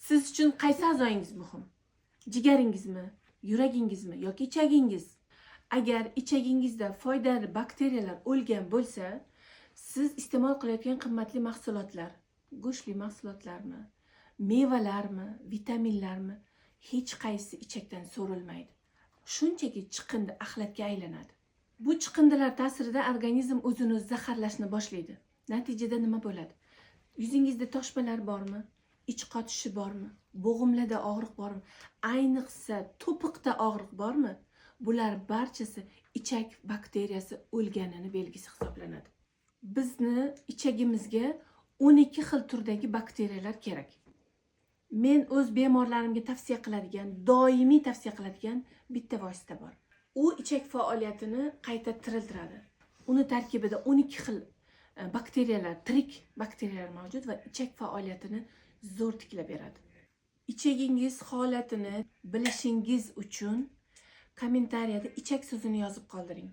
Siz uchun qaysi a'zoyingiz muhim? Jigaringizmi, yuragingizmi yoki ichagingiz? Agar ichagingizda foydali bakteriyalar o'lgan bo'lsa, siz iste'mol qilayotgan qimmatli mahsulotlar, go'shtli mahsulotlarmi, mevalarmi, vitaminlarmi, hech qaysi ichakdan so'rilmaydi. Shunchaki chiqindi, axlatga aylanadi. Bu chiqindilar ta'sirida organizm o'zini o'zi zaharlashni boshlaydi. Natijada nima bo'ladi? Yuzingizda toshmalar bormi? Ich qotishi bormi? Bo'g'imlarda og'riq bormi? Ayniqsa to'piqda og'riq bormi? Bular barchasi ichak bakteriyasi o'lganini belgisi hisoblanadi. Bizni ichagimizga 12 xil turdagi bakteriyalar kerak. Men o'z bemorlarimga tavsiya qiladigan, doimiy tavsiya qiladigan bitta vosita bor. U ichak faoliyatini qayta tiriltiradi. Uni tarkibida 12 xil bakteriyalar, tirik bakteriyalar mavjud va ichak faoliyatini zo'r tiklab beradi. Ichagingiz holatini bilishingiz uchun kommentariyada "ichak" so'zini yozib qoldiring.